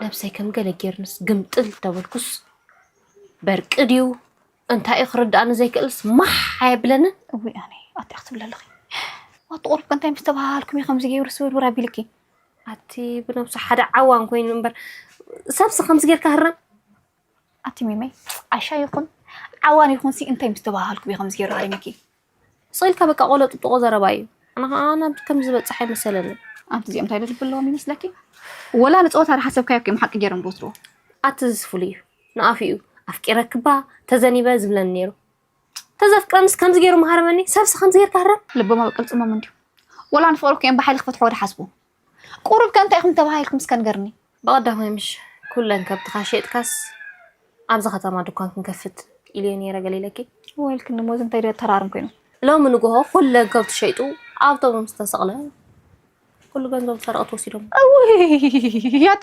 ነብሰይ ከም ገለ ጌርንስ ግምጥል ተበልኩስ፣ በርቂ ድዩ እንታይ እዩ ክርድኣኒ ዘይክእልስ ማሕ ኣየብለንን። እውይ ኣነ ኣቲ ክትብል ኣለኺ። ኣቲ ቁሩብ ከ እንታይ ምስ ተባሃልኩም እዩ ከምዚ ገይሩ ስውርውር ኣቢልኪ? ኣቲ ብነብሱ ሓደ ዓዋን ኮይኑ እምበር፣ ሰብሲ ከምዚ ጌርካ ህረም። ኣቲ ሚመይ፣ ዓሻ ይኹን ዓዋን ይኹን ሲ እንታይ ምስ ተባሃልኩም እዩ ከምዚ ገይሩ ሃሪምኪ? ስቕ ኢልካ በቃ ቆሎ ጥጥቆ ዘረባ እዩ። ኣነ ኸዓ ናብ ከም ዝበፅሕ ኣይመሰለንን። ኣንቲ እዚኦም እንታይ ልቢ ኣለዎም ይመስለኪ? ወላ ንፀወታ ዝሓሰብካዮ ከም ሓቂ ገይሮም ዝወስድዎ። ኣቲ እዚ ፍሉይ እዩ። ንኣፉ እዩ ኣፍቂረክባ ተዘኒበ ዝብለኒ ነይሩ። ተዘፍቅረንስ ከምዚ ገይሩ ምሃረመኒ። ሰብሲ ከምዚ ጌርካ ህረም። ልቦም ኣብ ቅልፅሞም እንድዩ። ወላ ንፍቕሪ እኮ እዮም ብሓይሊ ክፈትሕዎ ድሓስቡ። ቁሩብ ከ እንታይ ኢኹም ተባሂልኩም እስከ ንገርኒ? ብቐዳማይ ምሽ ኩለን ከብትኻ ሸይጥካስ ኣብዚ ከተማ ድኳን ክንከፍት ኢለዮ ነይረ ገለ ኢለኪ። ወይልክኒ እሞ እዚ እንታይ ድዩ ኣተራርም ኮይኑ? ሎሚ ንግሆ ኩለን ከብቲ ሸይጡ ኣውቶቡስ ተሰቕለ። ኩሉ ገንዘብ ሰረቐት ወሲዶም። እውይ ኣቲ